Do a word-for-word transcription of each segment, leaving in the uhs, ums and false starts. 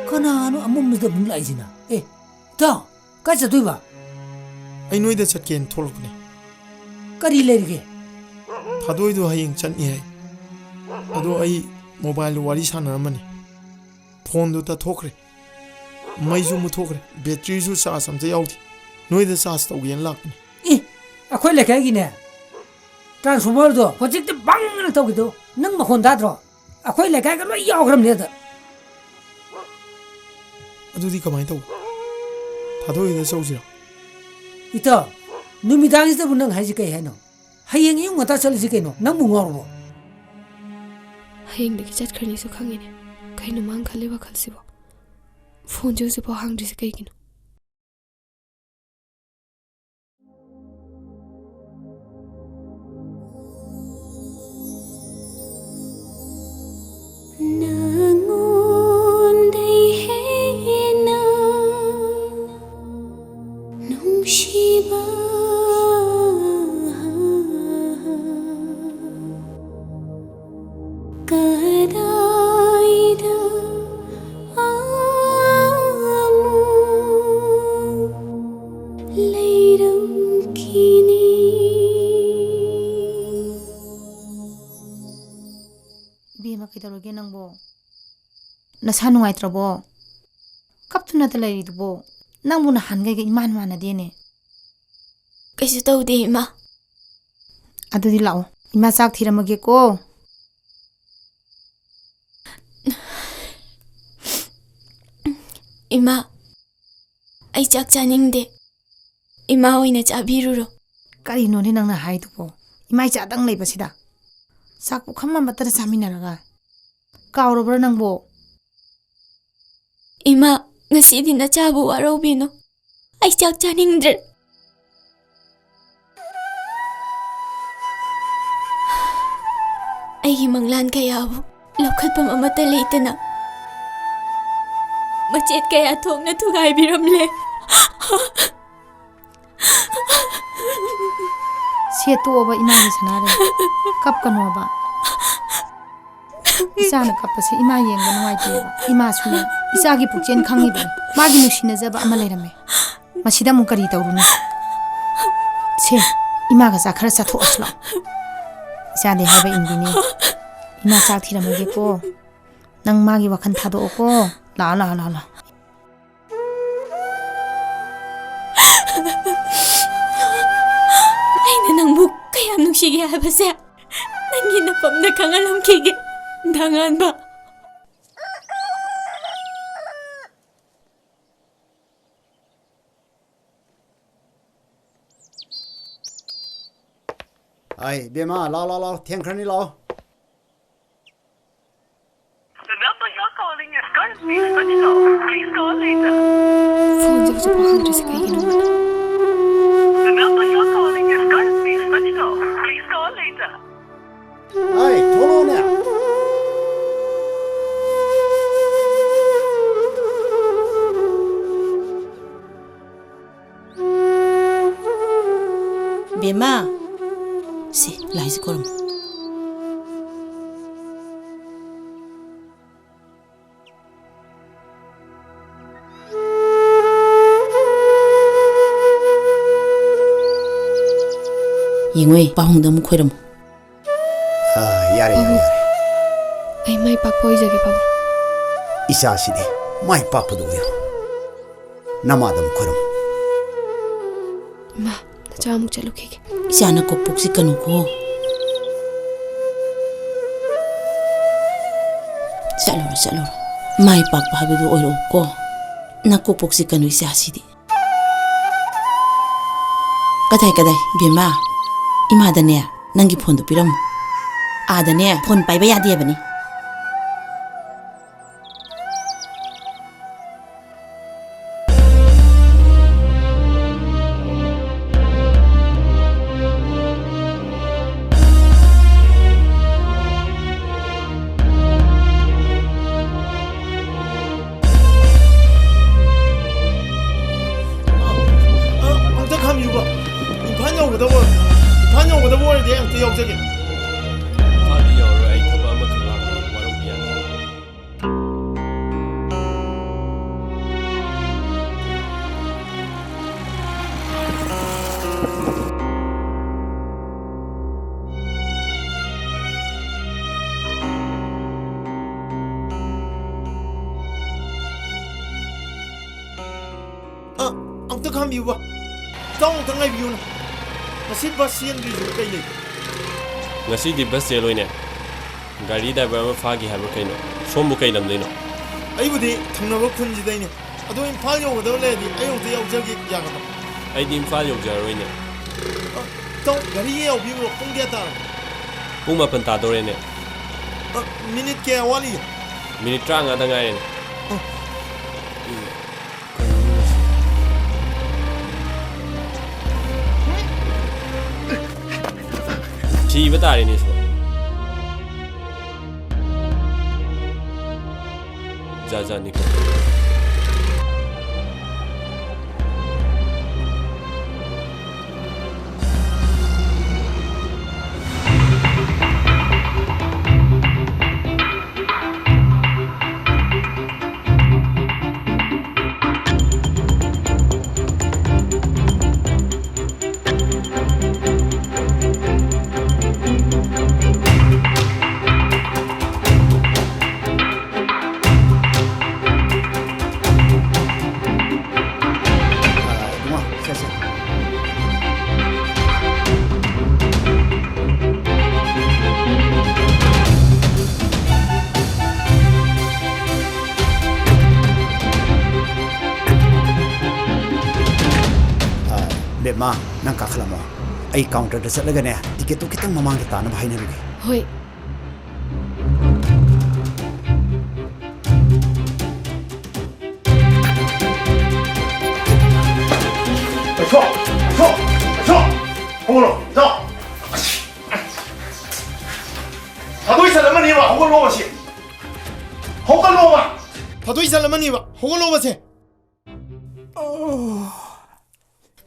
ꯀꯅꯥꯅꯣ ꯑꯃꯝꯕꯁꯤꯗ ꯑꯃꯨꯛ ꯂꯥꯛꯏꯁꯤꯅ? ꯑꯦ, ꯏꯇꯥꯎ, ꯀꯥꯏ ꯆꯠꯇꯣꯏꯕ? ꯑꯩ ꯅꯣꯏꯗ ꯆꯠꯀꯦꯅ ꯊꯣꯛꯂꯛꯄꯅꯦ꯫ ꯀꯔꯤ ꯂꯩꯔꯤꯒꯦ? ꯊꯥꯗꯣꯏꯗꯣ ꯍꯌꯦꯡ ꯆꯠꯅꯤ ꯍꯥꯏ꯫ ꯑꯗꯣ ꯑꯩ ꯃꯣꯕꯥꯏꯜꯗ ꯋꯥꯔꯤ ꯁꯥꯟꯅꯔꯝꯕꯅꯤ꯫ ꯐꯣꯟꯗꯨ ꯇꯠꯊꯣꯛꯈ꯭ꯔꯦ꯫ ꯃꯩꯁꯨ ꯃꯨꯠꯊꯣꯛꯈ꯭ꯔꯦ꯫ ꯕꯦꯇ꯭ꯔꯤꯁꯨ ꯆꯥꯔꯖ ꯑꯝꯇ ꯌꯥꯎꯗꯦ꯫ ꯅꯣꯏꯗ ꯆꯥꯔꯖ ꯇꯧꯒꯦꯅ ꯂꯥꯛꯄꯅꯤ꯫ ꯑꯦ, ꯑꯩꯈꯣꯏ ꯂꯩꯀꯥꯏꯒꯤꯅꯦ, ꯇ꯭ꯔꯥꯟꯁꯐꯣꯔꯃꯔꯗꯣ ꯍꯧꯖꯤꯛꯇꯤ ꯕꯪ ꯑꯅ ꯇꯧꯈꯤꯗꯣ꯫ ꯅꯪ ꯃꯈꯣꯟ ꯇꯥꯗ꯭ꯔꯣ? ꯑꯩꯈꯣꯏ ꯂꯩꯀꯥꯏꯒ ꯂꯣꯏ ꯌꯥꯎꯈ꯭ꯔꯕꯅꯦ ꯑꯗ꯫ ꯑꯗꯨꯗꯤ ꯀꯃꯥꯏꯅ ꯇꯧꯕ? ꯊꯥꯗꯣꯛꯏꯗ ꯆꯧꯁꯤꯔꯣ? ꯏꯇꯥꯎ, ꯅꯨꯃꯤꯗꯥꯡꯁꯤꯗꯕꯨ ꯅꯪ ꯍꯥꯏꯁꯤ ꯀꯩ ꯍꯥꯏꯅꯣ? ꯍꯌꯦꯡ ꯑꯌꯨꯛ ꯉꯟꯇꯥ ꯆꯠꯂꯁꯤ ꯀꯩꯅꯣ? ꯅꯪꯕꯨ ꯉꯥꯎꯔꯕꯣ? ꯍꯌꯦꯡꯗꯒꯤ ꯆꯠꯈ꯭ꯔꯅꯤꯁꯨ ꯈꯪꯉꯤꯅꯦ꯫ ꯀꯩꯅꯣ ꯃꯥꯅ ꯈꯜꯂꯤ ꯋꯥꯈꯜꯁꯤꯕꯣ? ꯐꯣꯟꯁꯦ ꯍꯧꯖꯤꯛꯐꯥꯎ ꯍꯥꯡꯗ꯭ꯔꯤꯁꯦ ꯀꯩꯒꯤꯅꯣ? ꯅꯪꯉꯣꯟꯗꯩ ꯍꯦꯟꯅ ꯅꯨꯡꯁꯤꯕ ꯀꯗꯥꯏꯗ ꯑꯃꯨꯛ ꯂꯩꯔꯝꯈꯤꯅꯤ? ꯏꯕꯦꯝꯃ, ꯀꯩꯗꯧꯔꯒꯦ ꯅꯪꯕꯣ? ꯅꯁꯥ ꯅꯨꯡꯉꯥꯏꯇ꯭ꯔꯕꯣ? ꯀꯞꯇꯨꯅꯇ ꯂꯩꯔꯤꯗꯨꯕꯣ? ꯅꯪꯕꯨ ꯅꯍꯥꯟꯈꯩꯒ ꯏꯃꯥꯟ ꯃꯥꯟꯅꯗꯦꯅꯦ꯫ ꯀꯩꯁꯨ ꯇꯧꯗꯦ, ꯏꯃꯥ꯫ ꯑꯗꯨꯗꯤ ꯂꯥꯛꯑꯣ, ꯏꯃꯥ ꯆꯥꯛ ꯊꯤꯔꯝꯃꯒꯦꯀꯣ꯫ ꯏꯃꯥ, ꯑꯩ ꯆꯥꯛ ꯆꯥꯅꯤꯡꯗꯦ꯫ ꯏꯃꯥ ꯑꯣꯏꯅ ꯆꯥꯕꯤꯔꯨꯔꯣ꯫ ꯀꯔꯤꯅꯣꯅꯦ ꯅꯪꯅ ꯍꯥꯏꯗꯨꯕꯣ? ꯏꯃꯥ ꯏꯆꯥꯗꯪ ꯂꯩꯕꯁꯤꯗ ꯆꯥꯛ ꯄꯨꯈꯝ ꯑꯃꯠꯇꯗ ꯆꯥꯃꯤꯟꯅꯔꯒ꯫ ꯀꯥꯎꯔꯕ꯭ꯔꯥ ꯅꯪꯕꯣ? ꯏꯃꯥ, ꯉꯁꯤꯗꯤ ꯅꯆꯥꯕꯨ ꯋꯥꯔꯧꯕꯤꯅꯨ꯫ ꯑꯩ ꯆꯥꯛ ꯆꯥꯅꯤꯡꯗ꯭ꯔꯦ꯫ ꯑꯩꯒꯤ ꯃꯪꯂꯥꯟ ꯀꯌꯥꯕꯨ ꯂꯧꯈꯠꯐꯝ ꯑꯃꯠꯇ ꯂꯩꯇꯅ ꯃꯆꯦꯠ ꯀꯌꯥ ꯊꯣꯛꯅ ꯊꯨꯒꯥꯏꯕꯤꯔꯝꯂꯦ꯫ ꯁꯦ, ꯇꯣꯛꯑꯣꯕ ꯏꯃꯥꯒꯤ ꯁꯅꯥꯔꯩ, ꯀꯞꯀꯅꯣꯕ꯫ ꯏꯆꯥꯅ ꯀꯞꯄꯁꯦ ꯏꯃꯥ ꯌꯦꯡꯕ ꯅꯨꯡꯉꯥꯏꯇꯦꯕ꯫ ꯏꯃꯥꯁꯨꯅꯦ, ꯏꯆꯥꯒꯤ ꯄꯨꯛꯆꯦꯜ ꯈꯪꯉꯤꯕꯅꯤ꯫ ꯃꯥꯒꯤ ꯅꯨꯡꯁꯤꯅꯖꯕ ꯑꯃ ꯂꯩꯔꯝꯃꯦ꯫ ꯃꯁꯤꯗ ꯑꯃꯨꯛ ꯀꯔꯤ ꯇꯧꯔꯨꯅꯤ? ꯁꯦ, ꯏꯃꯥꯒ ꯆꯥꯛ ꯈꯔ ꯆꯥꯊꯣꯛꯑꯁꯤ ꯂꯥꯛꯑꯣ꯫ ꯏꯆꯥꯗꯤ ꯍꯥꯏꯕ ꯏꯟꯕꯤꯅꯦ꯫ ꯏꯃꯥ ꯆꯥꯛ ꯊꯤꯔꯝꯃꯒꯦꯀꯣ꯫ ꯅꯪ ꯃꯥꯒꯤ ꯋꯥꯈꯜ ꯊꯥꯗꯣꯛꯑꯣꯀꯣ꯫ ꯂꯥꯛꯑꯣ, ꯂꯥꯛꯑꯣ, ꯂꯥꯛꯑꯣ, ꯂꯥꯛꯑꯣ꯫ ꯑꯩꯅ ꯅꯪꯕꯨ ꯀꯌꯥꯝ ꯅꯨꯡꯁꯤꯒꯦ ꯍꯥꯏꯕꯁꯦ ꯅꯪꯒꯤ ꯅꯐꯝꯗ ꯈꯪꯍꯜꯂꯝꯈꯤꯒꯦ, ꯗꯥ ꯉꯥꯟꯕ꯫ ꯑꯩ, ꯏꯕꯦꯝꯃ, ꯂꯥꯎ, ꯂꯥꯎ, ꯂꯥꯎ, ꯊꯦꯡꯈ꯭ꯔꯅꯤ, ꯂꯥꯎ꯫ The number you're calling is currently switched off. Please call later. ꯐꯣꯟꯁꯦ ꯍꯧꯖꯤꯛꯐꯥꯎ ꯍꯟꯗ꯭ꯔꯤꯁꯦ ꯀꯩꯒꯤꯅꯣ? The number you're calling is currently switched off. Please call later. ꯑꯩ, ꯊꯣꯛꯂꯛꯑꯣꯅꯦ꯫ ꯕꯦꯝꯃ, ꯁꯤ ꯂꯥꯏꯁꯤ ꯈꯣꯏꯔꯝꯃꯨ꯫ ꯌꯦꯡꯉꯣꯏ, ꯄꯥꯕꯨꯡꯗ ꯑꯃꯨꯛ ꯈꯣꯏꯔꯝꯃꯨ꯫ ꯑꯥ, ꯌꯥꯔꯦ, ꯌꯥꯔꯦ, ꯄꯥꯕꯨꯡ꯫ ꯌꯥꯔꯦ꯫ ꯑꯩ ꯃꯥꯏ ꯄꯥꯛꯄ ꯑꯣꯏꯖꯒꯦ, ꯄꯥꯕꯨꯡ꯫ ꯏꯆꯥꯁꯤꯗꯤ ꯃꯥꯏ ꯄꯥꯛꯄꯗꯨ ꯑꯣꯏꯔꯣ꯫ ꯅꯃꯥꯗ ꯑꯃꯨꯛ ꯈꯣꯏꯔꯝꯃꯨ꯫ ꯏꯃꯥ, ꯅꯆꯥ ꯑꯃꯨꯛ ꯆꯠꯂꯨꯈꯤꯒꯦ꯫ ꯏꯆꯥ ꯅꯀꯣꯛ ꯄꯣꯛꯁꯤ ꯀꯅꯨꯀꯣ꯫ ꯆꯠꯂꯨꯔꯣ, ꯆꯠꯂꯨꯔꯣ꯫ ꯃꯥꯏ ꯄꯥꯛꯄ ꯍꯥꯏꯕꯗꯨ ꯑꯣꯏꯔꯛꯎꯀꯣ꯫ ꯅꯀꯣꯛ ꯄꯣꯛꯁꯤ ꯀꯅꯨ ꯏꯆꯥꯁꯤꯗꯤ꯫ ꯀꯗꯥꯏ, ꯀꯗꯥꯏ, ꯏꯕꯦꯝꯃ? ꯏꯃꯥꯗꯅꯦ, ꯅꯪꯒꯤ ꯐꯣꯟꯗꯨ ꯄꯤꯔꯝꯃꯨ꯫ ꯑꯥꯗꯅꯦ, ꯐꯣꯟ ꯄꯥꯏꯕ ꯌꯥꯗꯦ ꯍꯥꯏꯕꯅꯤ꯫ ꯑ, ꯑꯝꯇ ꯈꯥꯝꯕꯤꯌꯨꯕ꯫ ꯏꯝꯐꯥꯜ ꯌꯧꯒꯗꯕ, ꯏꯝꯐꯥꯜ ꯌꯧꯒꯗꯕ ꯑꯣꯏꯔꯗꯤ ꯑꯩ ꯑꯝꯇ ꯌꯥꯎꯖꯒꯦ꯫ ꯏꯝꯐꯥꯜꯗꯤ ꯌꯧꯔꯔꯣꯏ, ꯑꯩ ꯊꯕꯛ ꯑꯃꯈꯛ ꯂꯥꯛ-, ꯈꯥꯝꯕꯤꯌꯨꯕ꯫ ꯏꯇꯥꯎ ꯑꯃꯨꯛꯇ ꯉꯥꯏꯕꯤꯌꯨꯅꯦ꯫ ꯉꯁꯤ ꯕꯁ ꯆꯦꯟꯗ꯭ꯔꯤꯁꯤꯕꯨ ꯀꯩ ꯂꯩꯒꯦ? ꯉꯁꯤꯗꯤ ꯕꯁ ꯆꯦꯜꯂꯣꯏꯅꯦ꯫ ꯒꯥꯔꯤ ꯗ꯭ꯔꯥꯏꯚꯔ ꯑꯃ ꯐꯥꯈꯤ ꯍꯥꯏꯕ꯭ꯔꯥ ꯀꯩꯅꯣ? ꯁꯣꯝꯕꯨ ꯀꯩ ꯂꯝꯗꯩꯅꯣ? ꯑꯩꯕꯨꯗꯤ ꯊꯪꯅꯕ ꯈꯨꯟꯁꯤꯗꯩꯅꯦ꯫ ꯑꯗꯣ ꯏꯝꯐꯥꯜ ꯌꯧꯒꯗꯕ ꯂꯩꯔꯗꯤ ꯑꯩ ꯑꯃꯨꯛꯇ ꯌꯥꯎꯖꯒꯦ, ꯌꯥꯒꯗ꯭ꯔꯣ? ꯑꯩꯗꯤ ꯏꯝꯐꯥꯜ ꯌꯧꯖꯔꯔꯣꯏꯅꯦ꯫ ꯑ, ꯏꯇꯥꯎ, ꯒꯥꯔꯤ ꯌꯧꯕꯤꯕ꯭ꯔꯣ? ꯄꯨꯡ ꯀꯌꯥ ꯇꯥꯔꯒꯦ? ꯄꯨꯡ ꯃꯥꯄꯟ ꯇꯥꯗꯣꯔꯦꯅꯦ꯫ ꯑ, ꯃꯤꯅꯤꯠ ꯀꯌꯥ ꯋꯥꯠꯂꯤ? ꯃꯤꯅꯤꯠ ꯇꯔꯥꯃꯉꯥꯗ ꯉꯥꯏꯔꯦꯅꯦ꯫ ꯑ꯫ ꯊꯤꯕ ꯇꯥꯔꯦꯅꯦ ꯁꯤꯕꯣ꯫ ꯖꯥꯠ ꯖꯥꯠꯅꯤꯀꯣ꯫ ꯑ, ꯏꯕꯨꯡꯉꯣ, ꯁꯦ, ꯁꯦ꯫ ꯑ, ꯕꯦꯝꯃ, ꯅꯪ ꯀꯥꯈꯠꯂꯝꯃꯣ꯫ ꯑꯩ counterꯗ ꯆꯠꯂꯒꯅꯦ, ticketꯇꯣ ꯈꯤꯇꯪ ꯃꯃꯥꯡꯗ ꯇꯥꯅꯕ ꯍꯥꯏꯅꯔꯨꯒꯦ꯫ ꯍꯣꯏ꯫ ꯄꯩꯁꯣ! ꯄꯩꯁꯣ! ꯄꯩꯁꯣ! ꯍꯧꯒꯠꯂꯣ! ꯏꯇꯥꯎ! ꯊꯥꯗꯣꯏ ꯆꯠꯂꯝꯃꯅꯤꯕ, ꯍꯧꯒꯠꯂꯣꯕ ꯁꯤ! ꯍꯧꯒꯠꯂꯣꯕ! ꯊꯥꯗꯣꯏ ꯆꯠꯂꯝꯃꯅꯤꯕ, ꯍꯧꯒꯠꯂꯣꯕ ꯁꯦ!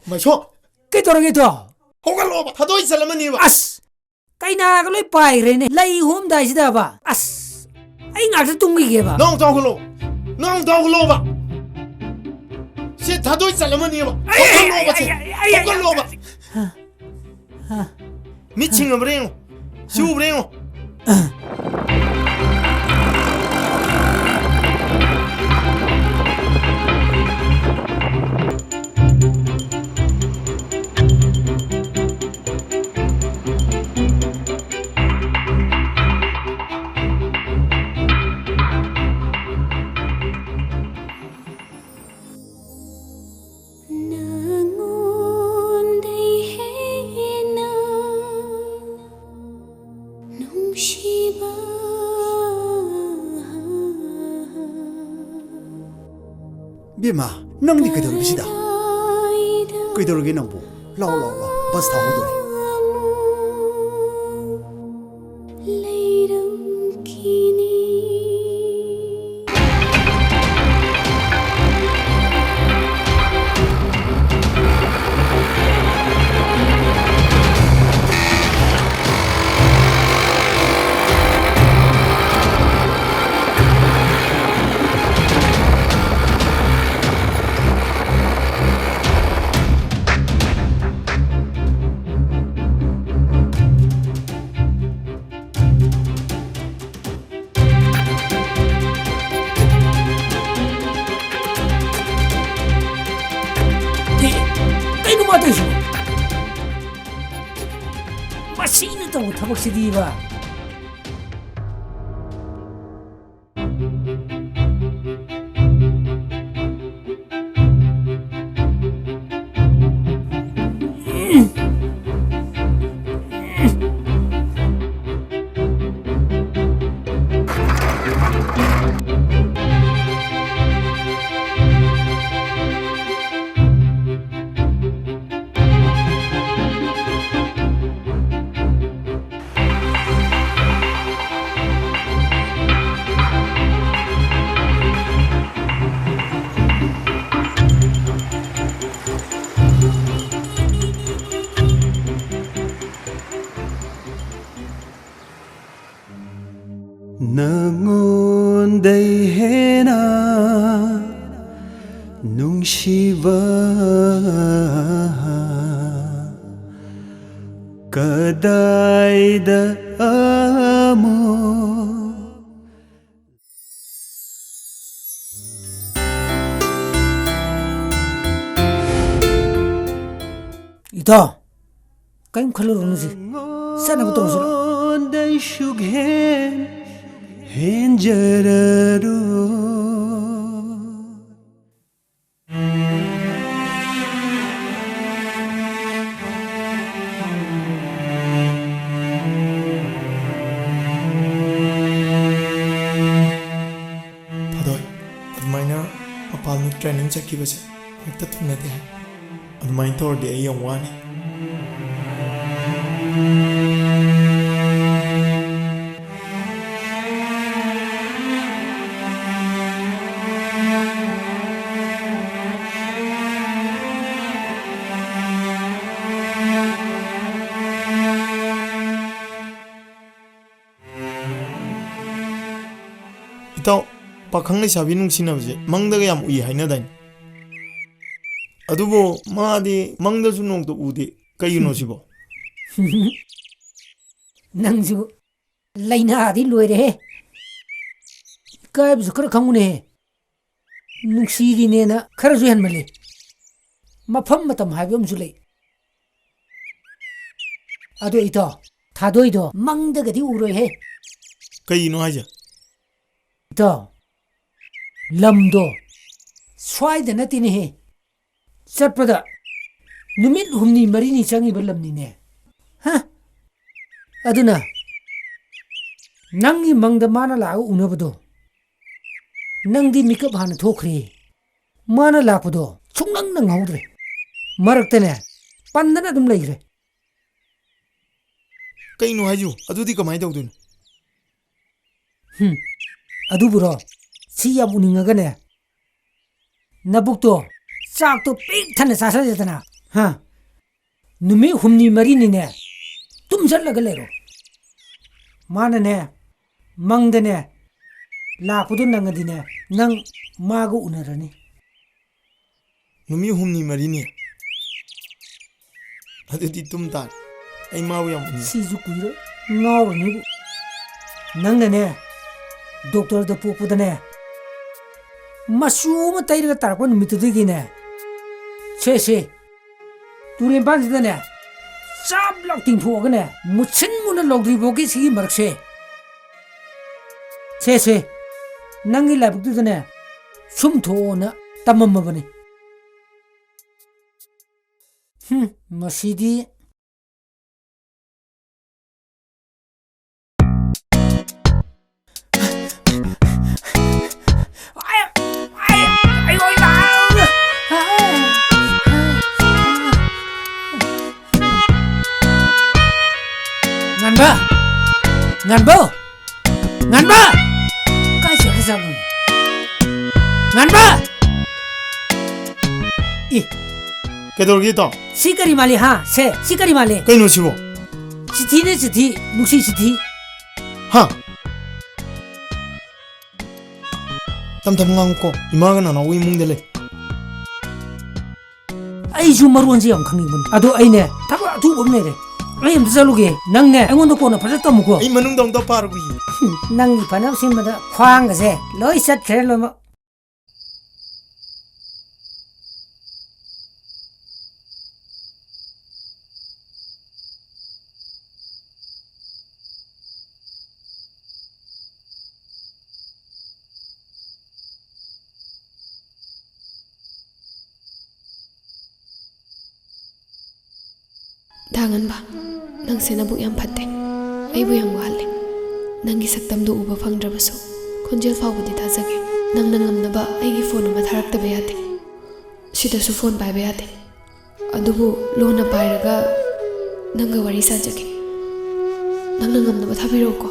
ꯃꯩꯁꯣ! ꯀꯩꯗꯧꯔꯒꯦ, ꯏꯇꯥꯎ? ꯍꯧꯒꯠꯂꯣꯕ! ꯊꯥꯗꯣꯏ ꯆꯠꯂꯝꯃꯅꯤꯕ! ꯑꯁ! ꯀꯩꯅꯥꯒ ꯂꯣꯏ ꯄꯥꯏꯈ꯭ꯔꯦꯅꯦ꯫ ꯂꯩ ꯍꯣꯝꯗꯥꯏꯁꯤꯗꯕ꯫ ꯑꯁ! ꯑꯩ ꯉꯥꯛꯇ ꯇꯨꯝꯈꯤꯒꯦꯕ꯫ ꯅꯪ ꯑꯃꯨꯛꯇ ꯍꯧꯒꯠꯂꯣ꯫ ꯅꯪ ꯑꯃꯨꯛꯇ ꯍꯧꯒꯠꯂꯣꯕ꯫ ꯁꯤ ꯊꯥꯗꯣꯏ ꯆꯠꯂꯝꯃꯅꯤꯕ꯫ ꯑꯩ, ꯑꯩ, ꯍꯧꯒꯠꯂꯣꯕ ꯑꯩ, ꯁꯦ꯫ ꯑꯩ, ꯑꯩ, ꯑꯩ, ꯍꯧꯒꯠꯂꯣꯕ꯫ ꯍꯥ? ꯍꯥ? ꯃꯤꯠ ꯁꯤꯡꯉꯕ꯭ꯔꯥ ꯌꯦꯡꯉꯣ꯫ ꯁꯤ ꯎꯕ꯭ꯔꯥ ꯌꯦꯡꯉꯣ꯫ ꯏꯕꯦꯝꯃ, ꯅꯪꯗꯤ ꯀꯩꯗꯧꯔꯤꯕꯁꯤꯗ? ꯀꯩꯗꯧꯔꯒꯦ ꯅꯪꯕꯨ? ꯂꯥꯎ, ꯂꯥꯎ, ꯂꯥꯎ, ꯕꯁ ꯊꯥꯍꯧꯗꯣꯔꯦ꯫ ꯀꯩꯅꯣ ꯃꯥ ꯇꯧꯔꯤꯁꯤꯕꯣ? ꯃꯁꯤꯅ ꯇꯧꯕ ꯊꯕꯛꯁꯤꯗꯤꯕ꯫ ꯅꯉꯣꯟꯗꯩ ꯍꯦꯟꯅ ꯅꯨꯡꯁꯤꯕ ꯀꯗꯥꯏꯗ ꯑꯃꯨꯛ ꯏꯇꯥꯎ, ꯀꯔꯤꯝ ꯈꯜꯂꯨꯔꯅꯨꯁꯦ꯫ ꯆꯠꯅꯕ ꯇꯧꯔꯁꯤ ꯂꯥꯛꯑꯣ꯫ ꯅꯉꯣꯟꯗꯩ ꯁꯨꯛꯍꯦꯟ ꯍꯦꯟꯖꯔꯔꯣꯏ꯫ ꯊꯥꯗꯣꯏ, ꯑꯗꯨꯃꯥꯏꯅ ꯃꯄꯥ ꯍꯥꯟꯅ training ꯆꯠꯈꯤꯕꯁꯦ ꯍꯦꯛꯇ ꯊꯨꯡꯅꯗꯦ ꯍꯥꯏ꯫ ꯑꯗꯨꯃꯥꯏꯅ ꯇꯧꯔꯗꯤ ꯑꯩ ꯌꯥꯝ ꯋꯥꯅꯤ꯫ ꯏꯇꯥꯎ, ꯄꯥꯈꯪ ꯂꯩꯁꯥꯕꯤ ꯅꯨꯡꯁꯤꯅꯕꯁꯦ ꯃꯪꯗꯒ ꯌꯥꯝ ꯎꯏ ꯍꯥꯏꯅꯗꯥꯏꯅꯦ? ꯑꯗꯨꯕꯨ ꯃꯥꯗꯤ ꯃꯪꯗꯁꯨ ꯅꯣꯡꯇ ꯎꯗꯦ꯫ ꯀꯩꯒꯤꯅꯣ ꯁꯤꯕꯣ? ꯅꯪꯁꯨ ꯂꯩꯅꯥꯗꯤ ꯂꯣꯏꯔꯦꯍꯦ꯫ ꯏꯀꯥꯏꯕꯁꯨ ꯈꯔ ꯈꯪꯉꯨꯅꯦꯍꯦ꯫ ꯅꯨꯡꯁꯤꯔꯤꯅꯦꯅ ꯈꯔꯁꯨ ꯍꯦꯟꯃꯜꯂꯤ꯫ ꯃꯐꯝ ꯃꯇꯝ ꯍꯥꯏꯕ ꯑꯃꯁꯨ ꯂꯩ꯫ ꯑꯗꯣ ꯏꯇꯥꯎ, ꯊꯥꯗꯣꯏꯗꯣ ꯃꯪꯗꯒꯗꯤ ꯎꯔꯣꯏꯍꯦ꯫ ꯀꯩꯒꯤꯅꯣ ꯍꯥꯏꯁꯦ? ꯏꯇꯥꯎ, ꯂꯝꯗꯣ ꯁ꯭ꯋꯥꯏꯗ ꯅꯠꯇꯦꯅꯦꯍꯦ꯫ ꯆꯠꯄꯗ ꯅꯨꯃꯤꯠ ꯍꯨꯝꯅꯤ ꯃꯔꯤꯅꯤ ꯆꯪꯉꯤꯕ ꯂꯝꯅꯤꯅꯦ꯫ ꯍꯥ? ꯑꯗꯨꯅ ꯅꯪꯒꯤ ꯃꯪꯗ ꯃꯥꯅ ꯂꯥꯛꯑꯒ ꯎꯅꯕꯗꯣ, ꯅꯪꯗꯤ ꯃꯤꯀꯞ ꯍꯥꯟꯅ ꯊꯣꯛꯈ꯭ꯔꯦ꯫ ꯃꯥꯅ ꯂꯥꯛꯄꯗꯣ ꯁꯨꯡꯅꯪ ꯅꯪꯍꯧꯗ꯭ꯔꯦ꯫ ꯃꯔꯛꯇꯅꯦ, ꯄꯟꯗꯅ ꯑꯗꯨꯝ ꯂꯩꯈ꯭ꯔꯦ꯫ ꯀꯩꯅꯣ ꯍꯥꯏꯁꯤꯕꯨ? ꯑꯗꯨꯗꯤ ꯀꯃꯥꯏꯅ ꯇꯧꯗꯣꯏꯅꯣ? ꯍꯨꯝ, ꯑꯗꯨꯕꯨꯔꯣ? ꯁꯤ ꯌꯥꯝ ꯎꯅꯤꯡꯉꯒꯅꯦ, ꯅꯕꯨꯛꯇꯣ, ꯆꯥꯛꯇꯣ ꯄꯤꯛ ꯊꯟꯅ ꯆꯥꯁꯜꯂꯦꯗꯅ, ꯍꯥ? ꯅꯨꯃꯤꯠ ꯍꯨꯝꯅꯤ ꯃꯔꯤꯅꯤꯅꯦ, ꯇꯨꯝꯁꯜꯂꯒ ꯂꯩꯔꯣ꯫ ꯃꯥꯅꯅꯦ, ꯃꯪꯗꯅꯦ, ꯂꯥꯛꯄꯗꯣ ꯅꯪꯉꯗꯤꯅꯦ, ꯅꯪ ꯃꯥꯒ ꯎꯅꯔꯅꯤ꯫ ꯅꯨꯃꯤꯠ ꯍꯨꯝꯅꯤ ꯃꯔꯤꯅꯤ? ꯑꯗꯨꯗꯤ ꯇꯨꯝ ꯇꯥꯔꯦ꯫ ꯑꯩ ꯃꯥꯕꯨ ꯌꯥꯝ ꯎꯅꯤꯡꯉꯤ꯫ ꯁꯤꯁꯨ ꯀꯨꯏꯔꯣꯏ, ꯉꯥꯎꯔꯅꯤꯕꯨ꯫ ꯅꯪꯅꯅꯦ, ꯗꯣꯛꯇꯔꯗ ꯄꯣꯛꯄꯗꯅꯦ, ꯃꯆꯨ ꯑꯃ ꯇꯩꯔꯒ ꯇꯥꯔꯛꯄ ꯅꯨꯃꯤꯠꯇꯨꯗꯒꯤꯅꯦ, ꯁꯦ, ꯁꯦ, ꯇꯨꯔꯦꯟ ꯄꯥꯟꯁꯤꯗꯅꯦ, ꯆꯞ ꯂꯥꯎ ꯇꯤꯡꯊꯣꯛꯑꯒꯅꯦ, ꯃꯨꯠꯁꯤꯟ ꯃꯨꯟꯅ ꯂꯧꯗ꯭ꯔꯤꯐꯥꯎꯒꯤ ꯁꯤꯒꯤ ꯃꯔꯛꯁꯦ, ꯁꯦ, ꯁꯦ, ꯅꯪꯒꯤ ꯂꯥꯏꯕꯛꯇꯨꯗꯅꯦ, ꯁꯨꯝ ꯊꯣꯛꯑꯣꯅ ꯇꯝꯃꯝꯃꯕꯅꯤ꯫ ꯍꯨꯝ, ꯃꯁꯤꯗꯤ꯫ ꯀꯩꯗꯧꯔꯒꯦ ꯏꯇꯥꯎ? ꯁꯤ ꯀꯔꯤ ꯃꯥꯜꯂꯤ, ꯍꯥ? ꯁꯦ, ꯁꯤ ꯀꯔꯤ ꯃꯥꯜꯂꯤ? ꯀꯩꯅꯣ ꯁꯤꯕꯣ? ꯆꯤꯊꯤꯅꯦ, ꯆꯤꯊꯤ꯫ ꯅꯨꯡꯁꯤ ꯆꯤꯊꯤ꯫ ꯍꯥ? ꯇꯝ ꯇꯝ ꯉꯥꯡꯉꯨꯀꯣ꯫ ꯏꯃꯥꯒ ꯅꯅꯥꯎꯒ ꯏꯃꯨꯡꯗ ꯂꯩ꯫ ꯑꯩꯁꯨ ꯃꯔꯣꯟꯁꯦ ꯌꯥꯝ ꯈꯪꯅꯤꯡꯕꯅꯤ꯫ ꯑꯗꯣ ꯑꯩꯅꯦ, ꯊꯕꯛ ꯑꯊꯨꯕ ꯑꯃ ꯂꯩꯔꯦ꯫ ꯑꯩ ꯑꯝꯇ ꯆꯠꯂꯨꯒꯦ꯫ ꯅꯪꯅꯦ, ꯑꯩꯉꯣꯟꯗ ꯀꯣꯟꯅ ꯐꯖꯅ ꯇꯝꯃꯨꯀꯣ꯫ ꯑꯩ ꯃꯅꯨꯡꯗ ꯑꯝꯇ ꯄꯥꯔꯨꯈꯤꯒꯦ꯫ ꯍꯨꯝ, ꯅꯪꯒꯤ ꯐꯅꯕ ꯁꯤꯟꯕꯗ ꯈ꯭ꯋꯥꯡꯒꯁꯦ ꯂꯣꯏ ꯆꯠꯈ꯭ꯔꯦ ꯂꯣꯏꯅꯃꯛ꯫ ꯗꯥ ꯉꯟꯕ, ꯅꯪꯁꯦ ꯅꯕꯨꯛ ꯌꯥꯝ ꯐꯠꯇꯦ꯫ ꯑꯩꯕꯨ ꯌꯥꯝ ꯋꯥꯍꯜꯂꯦ꯫ ꯅꯪꯒꯤ ꯁꯛꯇꯝꯗꯨ ꯎꯕ ꯐꯪꯗ꯭ꯔꯕꯁꯨ, ꯈꯣꯟꯖꯦꯜ ꯐꯥꯎꯕꯗꯤ ꯇꯥꯖꯒꯦ꯫ ꯅꯪꯅ ꯉꯝꯅꯕ ꯑꯩꯒꯤ ꯐꯣꯟ ꯑꯃ ꯊꯥꯔꯛꯇꯕ ꯌꯥꯗꯦ꯫ ꯁꯤꯗꯁꯨ ꯐꯣꯟ ꯄꯥꯏꯕ ꯌꯥꯗꯦ꯫ ꯑꯗꯨꯕꯨ ꯂꯣꯟꯅ ꯄꯥꯏꯔꯒ ꯅꯪꯒ ꯋꯥꯔꯤ ꯁꯥꯖꯒꯦ꯫ ꯅꯪꯅ ꯉꯝꯅꯕ ꯊꯥꯕꯤꯔꯛꯎꯀꯣ꯫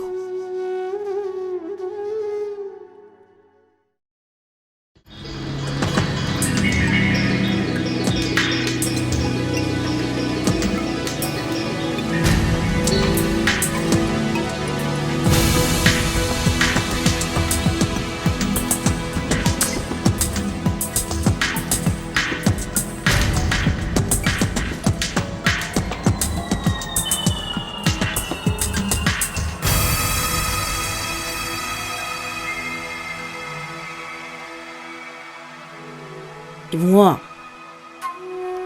ꯏꯕꯨꯡꯉꯣ,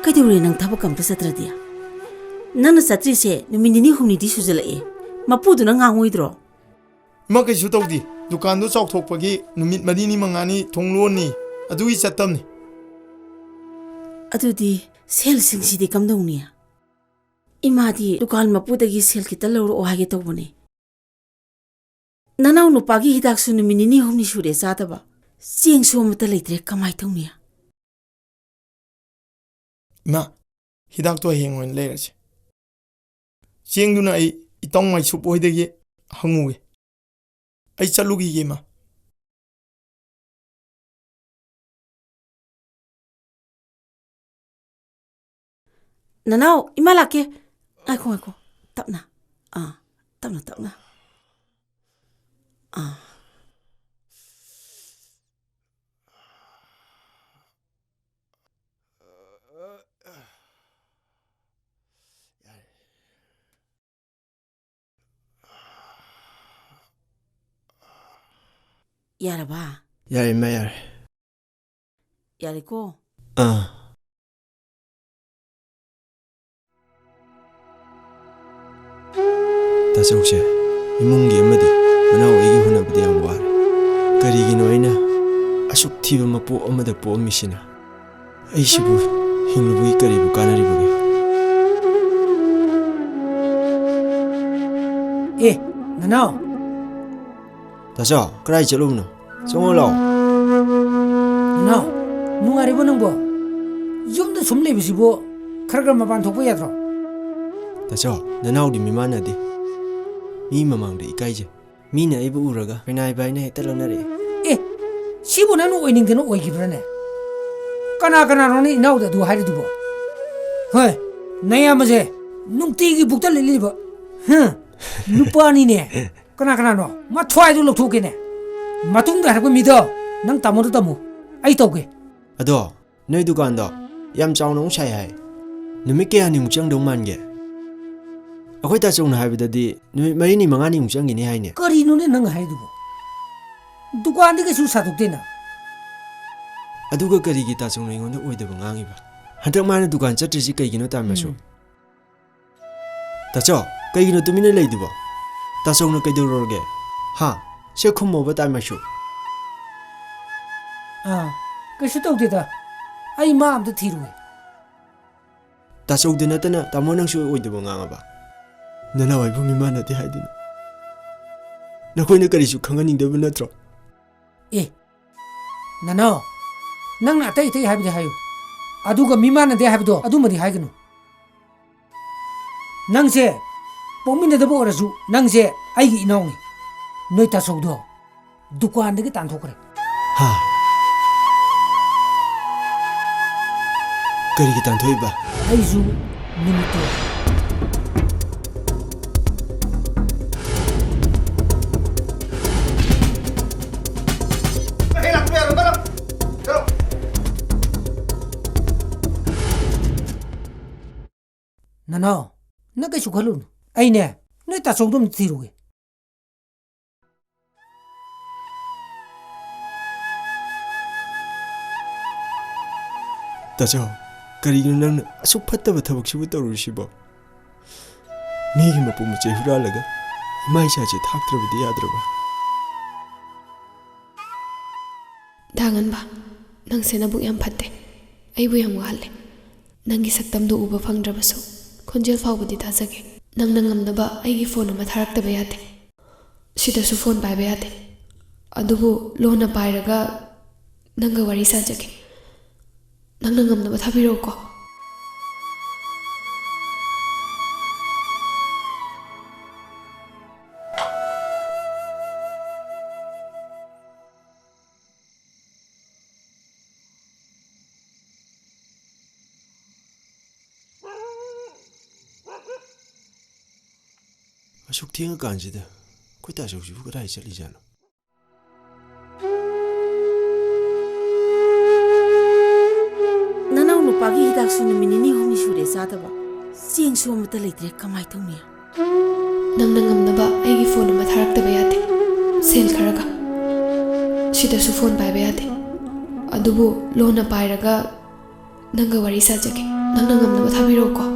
ꯀꯩꯗꯧꯔꯦ ꯅꯪ ꯊꯕꯛ ꯑꯝꯇ ꯆꯠꯇ꯭ꯔꯗꯤ? ꯅꯪꯅ ꯆꯠꯇ꯭ꯔꯤꯁꯦ ꯅꯨꯃꯤꯠ ꯅꯤꯅꯤ ꯍꯨꯝꯅꯤꯗꯤ ꯁꯨꯖꯜꯂꯛꯑꯦ꯫ ꯃꯄꯨꯗꯨꯅ ꯉꯥꯡꯉꯣꯏꯗ꯭ꯔꯣ? ꯏꯃꯥ, ꯀꯩꯁꯨ ꯇꯧꯗꯦ꯫ ꯗꯨꯀꯥꯟꯗꯣ ꯆꯥꯎꯊꯣꯛꯄꯒꯤ ꯅꯨꯃꯤꯠ ꯃꯔꯤꯅꯤ ꯃꯉꯥꯅꯤ ꯊꯣꯡ ꯂꯣꯟꯅꯤ, ꯑꯗꯨꯒꯤ ꯆꯠꯇꯝꯅꯤ꯫ ꯑꯗꯨꯗꯤ ꯁꯦꯜꯁꯤꯡꯁꯤꯗꯤ ꯀꯝꯗꯧꯅꯤ? ꯏꯃꯥꯗꯤ ꯗꯨꯀꯥꯟ ꯃꯄꯨꯗꯒꯤ ꯁꯦꯜ ꯈꯤꯇ ꯂꯧꯔꯛꯑꯣ ꯍꯥꯏꯒꯦ ꯇꯧꯕꯅꯦ꯫ ꯅꯅꯥꯎ ꯅꯨꯄꯥꯒꯤ ꯍꯤꯗꯥꯛꯁꯨ ꯅꯨꯃꯤꯠ ꯅꯤꯅꯤ ꯍꯨꯝꯅꯤ ꯁꯨꯔꯦ ꯆꯥꯗꯕ꯫ ꯆꯦꯡꯁꯨ ꯑꯃꯠꯇ ꯂꯩꯇ꯭ꯔꯦ, ꯀꯃꯥꯏ ꯇꯧꯅꯤ? ꯏꯃꯥ, ꯍꯤꯗꯥꯛꯇꯣ ꯍꯌꯦꯡ ꯑꯣꯏꯅ ꯂꯩꯔꯁꯤ꯫ ꯆꯦꯡꯗꯨꯅ ꯑꯩ ꯏꯇꯥꯎ ꯃꯥꯏꯁꯨꯞ ꯍꯣꯏꯗꯒꯤ ꯍꯪꯉꯨꯒꯦ꯫ ꯑꯩ ꯆꯠꯂꯨꯈꯤꯒꯦ, ꯏꯃꯥ꯫ ꯅꯅꯥꯎ, ꯏꯃꯥ ꯂꯥꯛꯀꯦ꯫ ꯉꯥꯏꯈꯣ, ꯉꯥꯏꯈꯣ꯫ ꯇꯞꯅ꯫ ꯑꯥ, ꯇꯞꯅ, ꯇꯞꯅ꯫ ꯑꯥ꯫ ꯌꯥꯔꯕ? ꯌꯥꯔꯦ, ꯏꯃꯥ, ꯌꯥꯔꯦ꯫ ꯌꯥꯔꯦꯀꯣ? ꯑꯥ꯫ ꯇꯥꯆꯧꯁꯦ, ꯏꯃꯨꯡꯒꯤ ꯑꯃꯗꯤ ꯃꯅꯥꯎ ꯑꯩꯒꯤ ꯍꯣꯠꯅꯕꯗ ꯌꯥꯝ ꯋꯥꯔꯦ꯫ ꯀꯔꯤꯒꯤꯅꯣ ꯑꯩꯅ ꯑꯁꯨꯛ ꯊꯤꯕ ꯃꯄꯣꯛ ꯑꯃꯗ ꯄꯣꯛꯑꯝꯃꯤꯁꯤꯅ? ꯑꯩꯁꯤꯕꯨ ꯍꯤꯡꯂꯨꯕꯒꯤ ꯀꯔꯤꯕꯨ ꯀꯥꯟꯅꯔꯤꯕꯒꯦ? ꯑꯦ, ꯅꯅꯥꯎ꯫ ꯇꯥꯆꯧ, ꯀꯗꯥꯏ ꯆꯠꯂꯨꯕꯅꯣ? ꯆꯪꯉꯣ ꯂꯥꯛꯑꯣ꯫ ꯅꯅꯥꯎ, ꯅꯨꯡꯉꯥꯏꯔꯤꯕꯣ ꯅꯪꯕꯣ? ꯌꯨꯝꯗ ꯁꯨꯝ ꯂꯩꯕꯁꯤꯕꯨ ꯈꯔ ꯈꯔ ꯃꯄꯥꯟ ꯊꯣꯛꯄ ꯌꯥꯗ꯭ꯔꯣ? ꯇꯥꯆꯧ, ꯅꯅꯥꯎꯗꯤ ꯃꯤꯃꯥꯟꯅꯗꯦ꯫ ꯃꯤ ꯃꯃꯥꯡꯗ ꯏꯀꯥꯏꯖꯩ꯫ ꯃꯤꯅ ꯑꯩꯕꯨ ꯎꯔꯒ ꯈꯣꯏꯅꯥꯏꯕ ꯍꯥꯏꯅ ꯍꯦꯛꯇ ꯂꯛꯅꯔꯛꯑꯦ꯫ ꯑꯦ, ꯁꯤꯕꯨ ꯅꯪꯅ ꯑꯣꯏꯅꯤꯡꯗꯅ ꯑꯣꯏꯈꯤꯕ꯭ꯔꯥꯅꯦ? ꯀꯅꯥ ꯀꯅꯥꯅꯣꯅꯦ ꯏꯅꯥꯎꯗ ꯑꯗꯨ ꯍꯥꯏꯔꯤꯗꯨꯕꯣ? ꯍꯣꯏ, ꯅꯌꯥꯝꯕꯁꯦ ꯅꯨꯡꯇꯤꯒꯤ ꯕꯨꯛꯇ ꯂꯤꯠꯂꯤꯕ꯫ ꯍꯝ, ꯅꯨꯄꯥꯅꯤꯅꯦ꯫ ꯀꯅꯥ ꯀꯅꯥꯅꯣ? ꯃꯊ꯭ꯋꯥꯏꯗꯨ ꯂꯧꯊꯣꯛꯀꯦꯅꯦ꯫ ꯃꯇꯨꯡꯗ ꯍꯥꯏꯔꯛꯄ ꯃꯤꯗꯣ ꯅꯪ ꯇꯥꯃꯣꯗ ꯇꯝꯃꯨ꯫ ꯑꯩ ꯇꯧꯒꯦ꯫ ꯑꯗꯣ, ꯅꯣꯏ ꯗꯨꯀꯥꯟꯗꯣ ꯌꯥꯝ ꯆꯥꯎꯅ ꯑꯃꯨꯛ ꯁꯥꯏ ꯍꯥꯏ꯫ ꯅꯨꯃꯤꯠ ꯀꯌꯥꯅꯤꯃꯨꯛ ꯆꯪꯗꯧ ꯃꯥꯟꯒꯦ? ꯑꯩꯈꯣꯏ ꯇꯥꯆꯧꯅ ꯍꯥꯏꯕꯗꯗꯤ ꯅꯨꯃꯤꯠ ꯃꯔꯤꯅꯤ ꯃꯉꯥꯅꯤꯃꯨꯛ ꯆꯪꯒꯤꯅꯤ ꯍꯥꯏꯅꯦ꯫ ꯀꯔꯤꯅꯣꯅꯦ ꯅꯪ ꯍꯥꯏꯗꯨꯕꯣ? ꯗꯨꯀꯥꯟꯗꯤ ꯀꯩꯁꯨ ꯁꯥꯗꯣꯛꯇꯦꯅ꯫ ꯑꯗꯨꯒ ꯀꯔꯤꯒꯤ ꯇꯥꯆꯧꯅ ꯑꯩꯉꯣꯟꯗ ꯑꯣꯏꯗꯕ ꯉꯥꯡꯉꯤꯕ? ꯍꯟꯗꯛ ꯃꯥꯅ ꯗꯨꯀꯥꯟ ꯆꯠꯇ꯭ꯔꯤꯁꯤ ꯀꯩꯒꯤꯅꯣ, ꯇꯥ ꯃꯁꯨ? ꯎꯝ꯫ ꯇꯥꯆꯧ, ꯀꯩꯒꯤꯅꯣ ꯇꯨꯃꯤꯟꯅ ꯂꯩꯗꯨꯕꯣ? ꯇꯥꯆꯧꯅ ꯀꯩꯗꯧꯔꯨꯔꯒꯦ? ꯍꯥ? ꯁꯦ ꯈꯨꯝꯃꯣꯕ, ꯇꯥ ꯃꯁꯨ꯫ ꯑꯥ, ꯀꯩꯁꯨ ꯇꯧꯗꯦꯗ꯫ ꯑꯩ ꯃꯥ ꯑꯝꯇ ꯊꯤꯔꯨꯒꯦ꯫ ꯇꯥꯆꯧꯗ ꯅꯠꯇꯅ ꯇꯥꯃꯣ ꯅꯪꯁꯨ ꯑꯣꯏꯗꯕ ꯉꯥꯡꯉꯕ? ꯅꯅꯥꯎ ꯑꯩꯕꯨ ꯃꯤꯃꯥꯟꯅꯗꯦ ꯍꯥꯏꯗꯨꯅ ꯅꯈꯣꯏꯅ ꯀꯔꯤꯁꯨ ꯈꯪꯍꯟꯅꯤꯡꯗꯕ ꯅꯠꯇ꯭ꯔꯣ? ꯑꯦ, ꯅꯅꯥꯎ, ꯅꯪꯅ ꯑꯇꯩ ꯑꯇꯩ ꯍꯥꯏꯕꯗꯤ ꯍꯥꯏꯌꯨ, ꯑꯗꯨꯒ ꯃꯤꯃꯥꯟꯅꯗꯦ ꯍꯥꯏꯕꯗꯣ ꯑꯗꯨꯃꯗꯤ ꯍꯥꯏꯒꯅꯨ꯫ ꯅꯪꯁꯦ ꯄꯣꯛꯃꯤꯟꯅꯗꯕ ꯑꯣꯏꯔꯁꯨ ꯅꯪꯁꯦ ꯑꯩꯒꯤ ꯏꯅꯥꯎꯅꯤ꯫ ꯅꯣꯏ ꯇꯥꯆꯧꯗꯣ ꯗꯨꯀꯥꯟꯗꯒꯤ ꯇꯥꯟꯊꯣꯛꯈ꯭ꯔꯦ꯫ ꯍꯥ? ꯀꯔꯤꯒꯤ ꯇꯥꯟꯊꯣꯛꯏꯕ? ꯑꯩꯁꯨ ꯅꯨꯃꯤꯠꯇꯣ꯫ ꯅꯅꯥꯎ, ꯅꯪ ꯀꯩꯁꯨ ꯈꯜꯂꯨꯅꯨ꯫ ꯑꯩꯅꯦ, ꯅꯣꯏ ꯇꯥꯆꯧꯗꯣ ꯑꯝꯇ ꯊꯤꯔꯨꯒꯦ꯫ ꯇꯥꯆꯧ, ꯀꯔꯤꯒꯤꯅꯣ ꯅꯪꯅ ꯑꯁꯨꯛ ꯐꯠꯇꯕ ꯊꯕꯛꯁꯤꯕꯨ ꯇꯧꯔꯨꯔꯤꯁꯤꯕꯣ? ꯃꯤꯒꯤ ꯃꯄꯣ ꯃꯆꯩ ꯍꯨꯔꯥꯜꯂꯒ ꯏꯃꯥ ꯏꯆꯥꯁꯦ ꯊꯥꯛꯇ꯭ꯔꯕꯗꯤ ꯌꯥꯗ꯭ꯔꯕ? ꯗꯥꯉꯟꯕ, ꯅꯪꯁꯦ ꯅꯕꯨꯛ ꯌꯥꯝ ꯐꯠꯇꯦ꯫ ꯑꯩꯕꯨ ꯌꯥꯝ ꯋꯥꯍꯜꯂꯦ꯫ ꯅꯪꯒꯤ ꯁꯛꯇꯝꯗꯨ ꯎꯕ ꯐꯪꯗ꯭ꯔꯕꯁꯨ, ꯈꯣꯟꯖꯦꯜ ꯐꯥꯎꯕꯗꯤ ꯇꯥꯖꯒꯦ꯫ ꯅꯪꯅ ꯉꯝꯅꯕ ꯑꯩꯒꯤ ꯐꯣꯟ ꯑꯃ ꯊꯥꯔꯛꯇꯕ ꯌꯥꯗꯦ꯫ ꯁꯤꯗꯁꯨ ꯐꯣꯟ ꯄꯥꯏꯕ ꯌꯥꯗꯦ꯫ ꯑꯗꯨꯕꯨ ꯂꯣꯟꯅ ꯄꯥꯏꯔꯒ ꯅꯪꯒ ꯋꯥꯔꯤ ꯁꯥꯖꯒꯦ꯫ ꯅꯪꯅ ꯉꯝꯅꯕ ꯊꯥꯕꯤꯔꯛꯎꯀꯣ꯫ ꯑꯁꯨꯛ ꯊꯦꯡꯉꯀꯥꯟꯁꯤꯗ ꯑꯩꯈꯣꯏ ꯇꯥꯆꯧꯁꯤꯕꯨ ꯀꯗꯥꯏ ꯆꯠꯂꯤꯖꯥꯠꯅꯣ? ꯅꯅꯥꯎ ꯅꯨꯄꯥꯒꯤ ꯍꯤꯗꯥꯛꯁꯨ ꯅꯨꯃꯤꯠ ꯅꯤꯅꯤ ꯍꯨꯝꯅꯤ ꯁꯨꯔꯦ ꯆꯥꯗꯕ꯫ ꯆꯦꯡꯁꯨ ꯑꯃꯠꯇ ꯂꯩꯇ꯭ꯔꯦ, ꯀꯃꯥꯏ ꯇꯧꯅꯤ? ꯅꯪꯅ ꯉꯝꯅꯕ ꯑꯩꯒꯤ ꯐꯣꯟ ꯑꯃ ꯊꯥꯔꯛꯇꯕ ꯌꯥꯗꯦ꯫ ꯁꯦꯜ ꯈꯔꯒ꯫ ꯁꯤꯗꯁꯨ ꯐꯣꯟ ꯄꯥꯏꯕ ꯌꯥꯗꯦ꯫ ꯑꯗꯨꯕꯨ ꯂꯣꯟꯅ ꯄꯥꯏꯔꯒ ꯅꯪꯒ ꯋꯥꯔꯤ ꯁꯥꯖꯒꯦ꯫ ꯅꯪꯅ ꯉꯝꯅꯕ ꯊꯥꯕꯤꯔꯛꯎꯀꯣ꯫